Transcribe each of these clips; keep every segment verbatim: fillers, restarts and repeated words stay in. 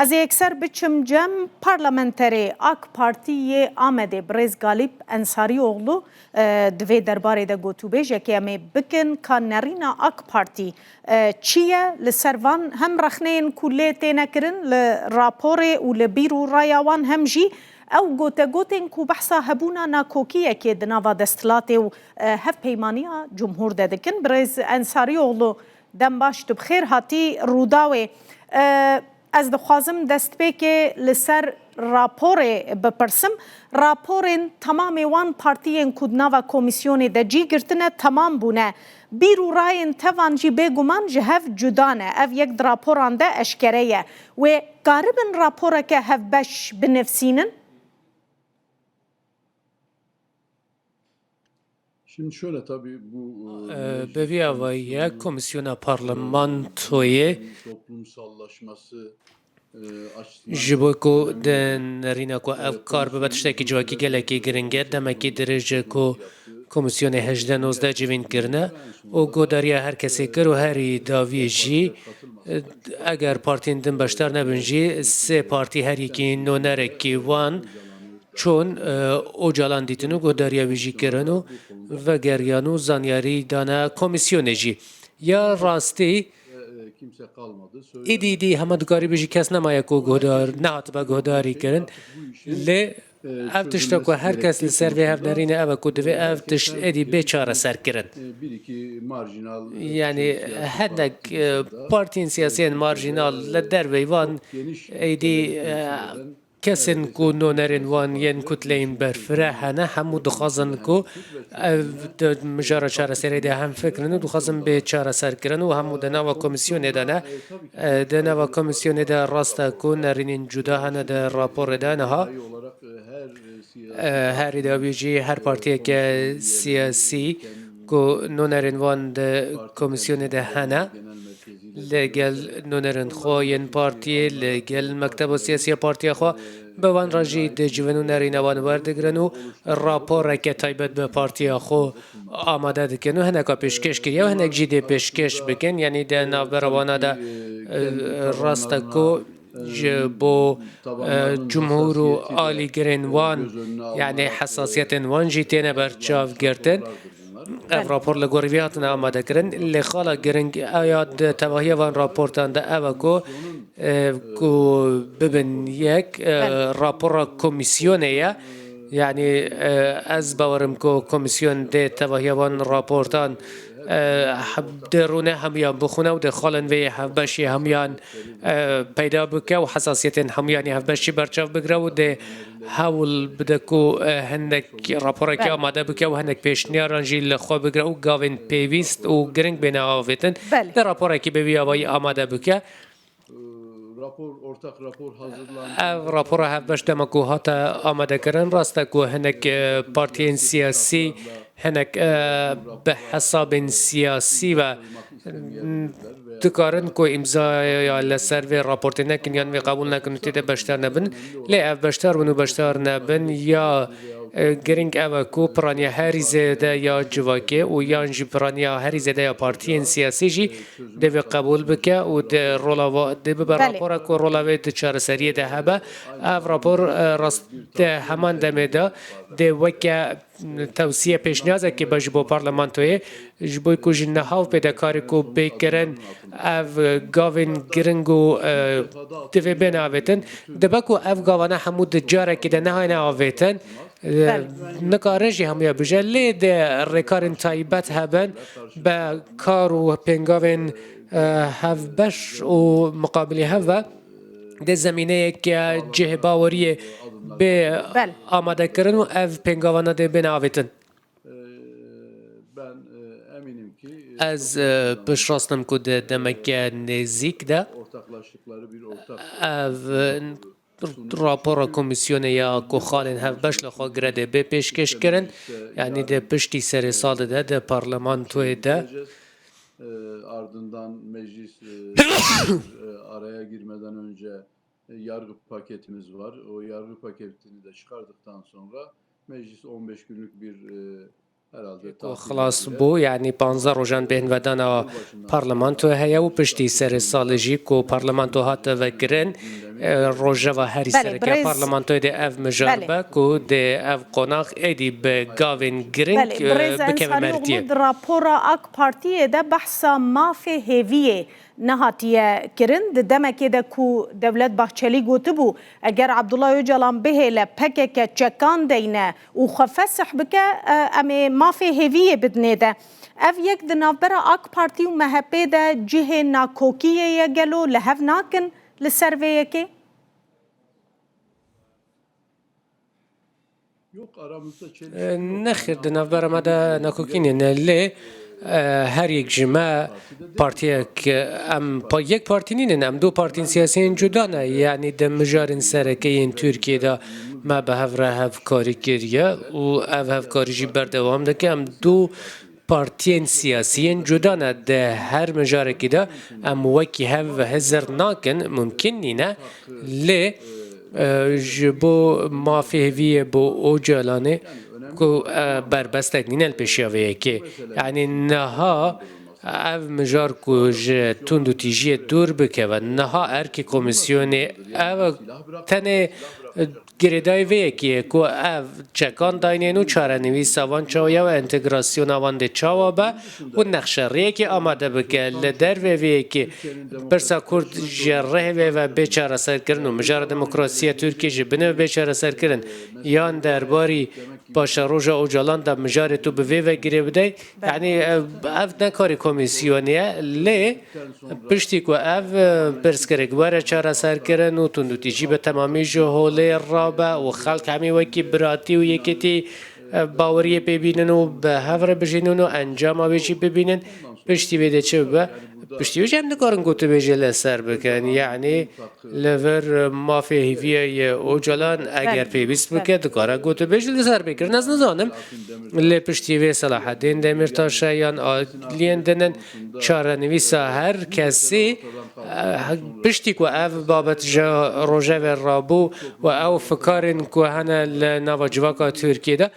Ez ê yekser biçim cem parlamenterê AK Partî yê Amedê, birêz Galîp Ensarîoglu, e, di vê derbarê de gotûbêjekê em ê bikin, ka nerîna AK Partî, e, çi ye li ser van hem rexneyên ku lê têne kirin li raporê û li bîr û raya wan, hem jî ew gotegotên ku behsa hebûna nakokiyekê di nava desthilatê û, e, hevpeymaniya cumhûr de dikin. Birêz Ensarîoglu, dem baş, tu bi xêr hatî Rûdawê. E, Ez dixwazim destpêkê li ser raporê bipirsim. Raporên temamê wan partiyên ku di nava komîsyonê de cî girtine temam bûne. Bîr û rayên tevan jî bêguman ji hev cuda ne. Ev yek di raporan de eşkere ye. Wê karibin raporeke hevbeş binivsînin? Şimdi şöyle tabii bu, e, Ee, meclis Bi vî avayiye komisyonu, Komisyona Parlamentoyê, e, toplumsallaşması, e, açısından ji bo ku di nerîna ku ev kar bibe tiştekî civakî gelekî giring e, demekî dirêj e ku komisyonê hejdeh nozdeh civîn kirine û godariya her kesê kir û herî dawiyê jî, e, eger partiyên din beşdar nebin jî, sê partî her yekî nonerekî wan çûn, e, Ocalan dîtin û guhdariya wî jî kirin û vegeriyan û zanyarî dane komîsyonê jî. Ya rastî, îdî, îdî hema dikarî bijî kes nemaye ku guhdar, nehatibe guhdarî kirin. Lê ev tişta ku her kes li ser vê hev nerîne ev e ku divê ev tişt êdî bê çareser kirin. Yani hinek, e, partiyên siyasiyên marjînal li derveyî van êdî, e, kesên ku nonerên wan yên kutleyên berfireh hene, hemû dixwazin ku ev di mijara çareserê de hemfikr in û dixwazin bê çareserkirin û hemû di nava komîsyonê de ne. E, di nava komîsyonê de rast e ku nerînên cuda hene di raporê de niha. E, herî dawî jî her partiyeke siyasî ku nonerên wan di komîsyonê de hene, li gel nonerên xwe yên partiyê, li gel mekteba siyasî ya partiya xwe, bi wan re jî dicivin û nerîna wan werdigrin û raporeke taybet bi partiya xwe amade dikin û hineka pêşkêş kiriye û hinek jî dê pêşkêş bikin. Yanî di navbera wana de, e, rast e ku ji bo, e, cumhûr û alîgirên wan, yanî hesasiyetên wan jî têne berçav girtin. Ev rapor li gorî vê hatine amade kirin. Lê xala giring ya di tevahiya van raportan de ev e ku, e, ku bibin yek, e, rapora komîsyonê ye. Yanî, e, ez bawerim ku komîsyon dê tevahiya van raportan, e, dê rûne hemiyan bixwine û dê xalên vê yê hevbeşî hemiyan, e, peyda bike û hesasiyetên hemiyan yê hevbeşî berçav bigire û dê hewl bide ku, e, hinek raporekî amade bike û hinek pêşniyaran jî li xwe bigire û gavên pêwîst û giring bêne avêtin. Belê. Dê raporekî bi vî awayî amade bike. Ev rapora hevbeş dema ku hate amadekirin, rast e ku hinek, e, partiyên siyasî, hinek, e, bi hesabên siyasî ve, m, dikarin ku îmzaya li ser vê raportê nekin yan vê qebûl nekin û tê de beşdar nebin. Lê ev beşdar bin û beşdar nebin ya, e, giring ev e ku piraniya herî zêde ya civakê û yan jî piraniya herî zêde ya partiyên siyasî jî dê vê qebûl bike û dê rola va-, dê bibe Belê. rapora ku rola vê di çareseriyê de hebe. Ev rapor, e, rast di heman demê de dê weke tewsiye pêşniyazekê be ji bo parlamentoyê, ji bo ku ji niha û pê de karê ku bê kirin, ev gavên giring û, e, divê bêne avêtin. Dibe ku ev gavane hemû di carekê de nehayne avêtin, e, Belê. nikarin jî hemûya bije, lê dê rêkarên taybet hebin be kar û pêngavên, e, hevbeş û miqabilî hev ve dê zemîneyeke cihê baweriyê bê Belê. amadekirin û ev pêngavana dê bêne avêtin. Ee, ben, e, eminim ki, e, Ez, e, piştrast im ku di demeke nêzîk de ortaklaştıkları bir ortak ev, e, rapora komîsyonê ya ku xalên hevbeş li xwe gire dê bê pêşkêş kirin, yanî di piştî serê salê de di parlamentoyê de. E, ardından meclis, e, e, araya girmeden önce, e, yargı paketimiz var. O yargı paketini de çıkardıktan sonra meclis on beş günlük bir, e, Ku xilas bû, yanî panzdeh rojan bêhnvedana parlamentoyê heye û piştî serê salê jî ku parlamento hate vekirin, e, rojeva herî sereke ya parlamentoyê dê ev mijar be ku dê ev qonax êdî bi gavên girîng, e, bikeve mertiyê. Belê, birêz Ensarîoglu, di rapora AK Partiyê de behsa mafê hêviyê nehatiye kirin. Di demekê de ku Dewlet Bahçelî gotibû, eger Abdullah Ocalan bihêle, P K K çekan deyne û xwe fesih bike, e, em ê mafê hêviyê bidinê de. Ev yek di navbera AK Partî û M H P de cihê nakokiyê ye, gelo li hev nakin li ser vê yekê? E, nexêr, di navbera me de nakokî nîne, lê, e, her yek ji me partiyek, em pa-, yek partî nînin, em du partîn siyasiyên cuda ne. Yanî di mijarên sereke yên Tirkiyê de me bi hev re hevkarî kiriye û ev hevkarî jî berdewam dike. Em du partiyên siyasiyên cuda ne. Di her mijarekî de em wekî hev hizir nakin, mumkin nîne. Lê, e, ji bo mafê hêviyê bo Ocalanê ku, e, berbestek nîne li pêşiya vê yekê. Yanî niha ev mijar ku ji tundûtîjiyê dûr bikeve, niha erkê komîsyonê ev tenê girêdayî vê yekê ye ku ev çekan daynên û çarenivîsa van çawa ye û entegrasyona wan dê çawa be û nexşeriyekê amade bike. Li dervê vê yekê pirsa Kurd ji rihê vê ve bê çareserkirin û mijara demokrasiya Tirkiyê ji binê ve bê çareserkirin, yan derbarî paşeroja Ocalan de mijarê tu bi vê ve girê bidey, yanî, ev, ev ne karê komîsyonê ye, lê piştî ku ev, e, pirsgirêk were çareserkirin û tundûtîjî bi temamî ji holê rabe û xelk hemî wekî biratî û yekêtî, e, baweriyê pê bînin û bi hev re bijînin û encama wê jî bibînin, piştî vê de çi bibe? Piştî wê jî em dikarin gotûbêjê li ser bikin. Yanî li vir mafê hêviyê yê Ocalan eger pêwîst bike, dikare gotûbêj li ser bikirin. Ez nizanim. Lê piştî vê Selahaddin Demirtaş e yan aliyên din in, çarenivîsa her kesî, e, piştî ku ev babet ji rojevê rabû û ew fikarên ku hene li nava civaka Tirkiyê de,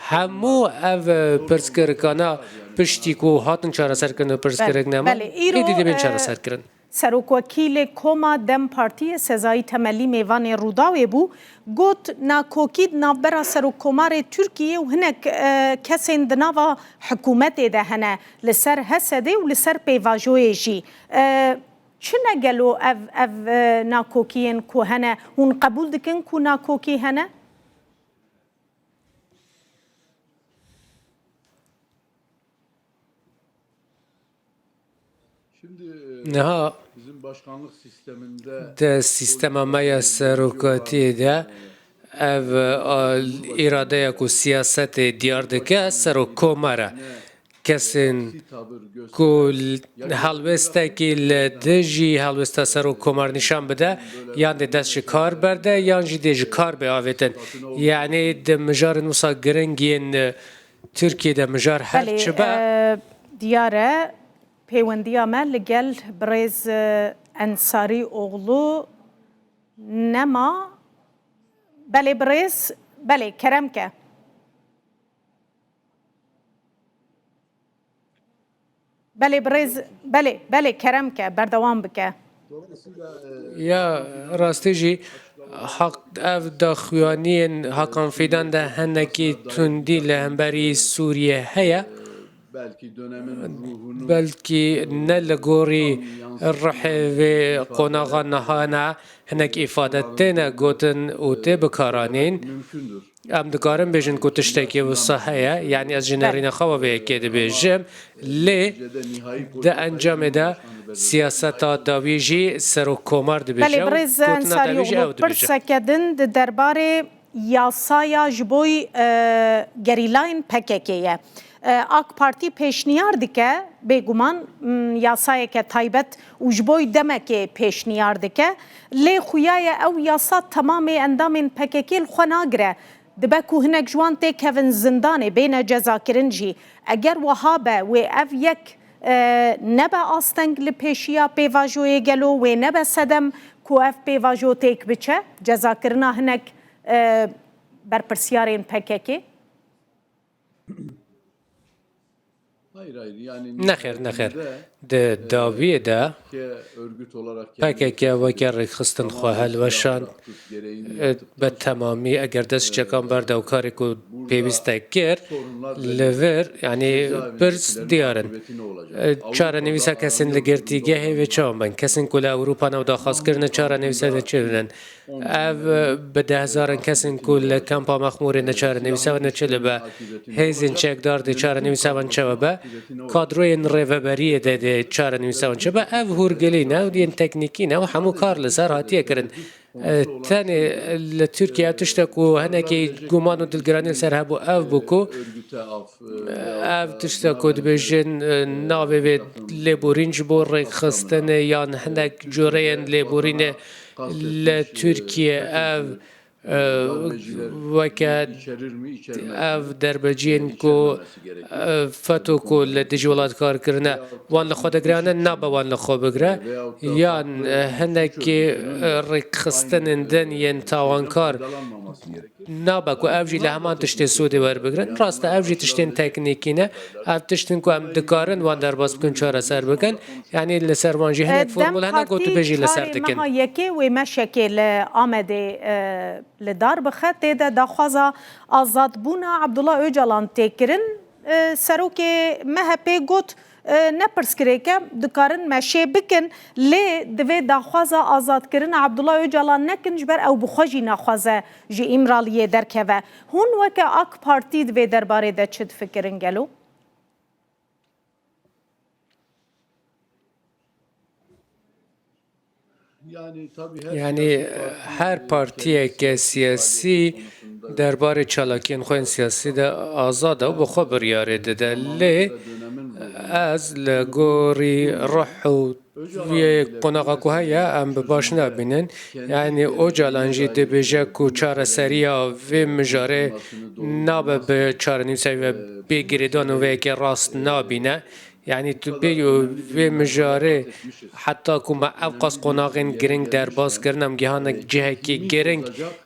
hemû ev pirsgirikana piştî ku hatin çareserkirin û pirsgirik nema, êdî dibên çareserkirin. Serokwekîlê Koma DEM Partiyê Sezai Temelî mêvanê Rûdawê bû, got, nakokî di navbera Serokkomarê Tirkiyê û hinek, e, kesên di nava hikûmetê de hene, li ser H S D'ê û li ser pêvajoyê jî. E, çi ne gelo ev, ev, e, nakokiyên ku hene? Hûn qebûl dikin ku nakokî hene? Niha di sîstema me ya serokatiyê de ev, a, îradeya ku siyasetê diyar dike serokkomar e. Kesên ku l-, helwêstekî li dijî helwêsta serokkomar nîşan bide, yan dê dest ji kar berde, yan jî dê ji kar bê avêtin. Yanî di mijarên wisa giring yên, e, Tirkiyê de mijar her çi be. Belê, e, diyar e, pêwendiya me li gel birêz, e, Ensarî Oxlu nema. Belê birêz, belê, kerem ke. Belê birêz, belê, belê, kerem ke, berdewam bike. Ya, rastî jî, haq, ev daxuyaniyên Hakan Fîdan de hinekî tundî li hemberî Sûriyê heye. Belkî ne li gorî ruhê vê qonaxa niha ne, hinek îfade têne gotin û tê bikaranîn. Em dikarin bêjin ku tiştekî wisa heye, yanî ez ji nêrîna xwe ve vê yekê dibêjim, lê di encamê de siyaseta dawî jî serokkomar dibêje. Belê, birêz Ensarîoglu, pirseke din di derbarê yasaya ji bo, e, gerîlayên P K K ye. E, AK Partî pêşniyar dike, bêguman, m, yasayeke taybet û ji bo demekê pêşniyar dike. Lê xuya ye ew yasa temamê endamên P K K li xwe nagire. Dibe ku hinek ji wan têkevin zindanê, bêne cezakirin jî. Eger wiha be, wê ev yek, e, nebe asteng li pêşiya pêvajoyê gelo, wê nebe sedem ku ev pêvajo têk biçe, cezakirina hinek, e, berpirsiyarên P K K? Nexêr, nexêr. Di dawiyê de P K K weke rêkxistin xwe helweşand, e, bi temamî eger dest çekan berda û karê ku pêwîst e kir, li vir, yanî pirs diyar in. E, çarenivîsa kesên li girtîgehê wê çawan bin? Kesên ku li Ewropa ne û daxwaz kirine çarenivîsa de çi bibin? Ev, e, bi dehhezaran kesên ku li kampa Mexmûrê ne çarenivîsa ve ne çi dibe? Hêzên çekdar dê çarenivîsa van çi ve be? Kadroyên rêveberiyê de dê çarenivîsa van çi be? Ev hûrgilî ne û yên teknîkî ne û hemû kar li ser hatiye kirin. E, tenê li Tirkiye ev tiştek ku hinekî guman û dilgiranî li ser hebû ev bû ku, e, ev tiştek ku dibêjin, e, navê vê lêborîn ji bo rêkxistinê yan hinek cureyên lêborînê li Tirkiye ev, e, weke ev derbeciyên ku, e, feto ku li dijî welat kar kirine, wan li xwe digirane, nabe wan li xwe bigire, yan, e, hinekî, e, rêkxistinên din yên tawankar nabe ku ev jî li heman tiştê sûdê werbigrin. Rast e, ev jî tiştên teknîkî ne. Ev tiştin ku em dikarin wan derbas bikin, çareser bikin. Yanî li ser wan jî hinek formûl hene, gotûbêjî li ser dikin. Meha yekê wê meşekê li Amedê, e, li dar bixe, tê de daxwaza azadbûna Abdullah Ocalan tê kirin. E, serokê M H P got, e, ne pirsgirêk e, dikarin meşê bikin, lê divê daxwaza azadkirina Abdullah Ocalan nekin, ji ber ew bi xwe jî naxwaze ji Îmraliyê derkeve. Hûn weke AK Partî di vê derbarê de çi difikirin gelo? Yanî her partiyeke siyasî derbarê çalakiyên xwe yên siyasî de azad e û bi xwe biryarê dide. Lê ez li gorî ruh û vê qonaxa ku heye, em bi baş nabînin. Yanî Ocalan jî dibêje ku çareseriya vê mijarê nabe bi çarenivîsayî ve bê girêdan û vê yekê rast nabîne. Yanî tu bêyî û vê mijarê heta ku me ewqas qonaxên giring derbas kirin, em gihane cihekî giring,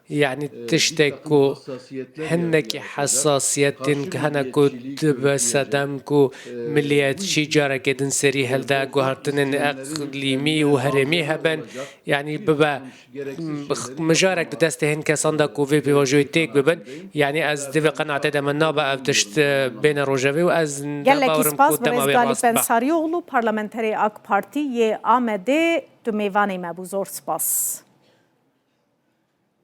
yanî tiştek ku hinekî hesasiyetên hene ku dibe sedem ku miliyetçî carekê din serî hilde, guhertinên eqlîmî û herêmî hebin, yanî bibe mijarek di destê hin kesan de ku vê pêvajoyê têk bibin, yanî ez di vê qenaetê de me nabe ev tişt, e, bêne rojevê û ez Gelekî nabawerim spas ku bi dema wê Rêzgalî rast be. Pensarîoglu, parlamenterê AK Partî yê Amedê, tu mêvanê me bû. Zor spas.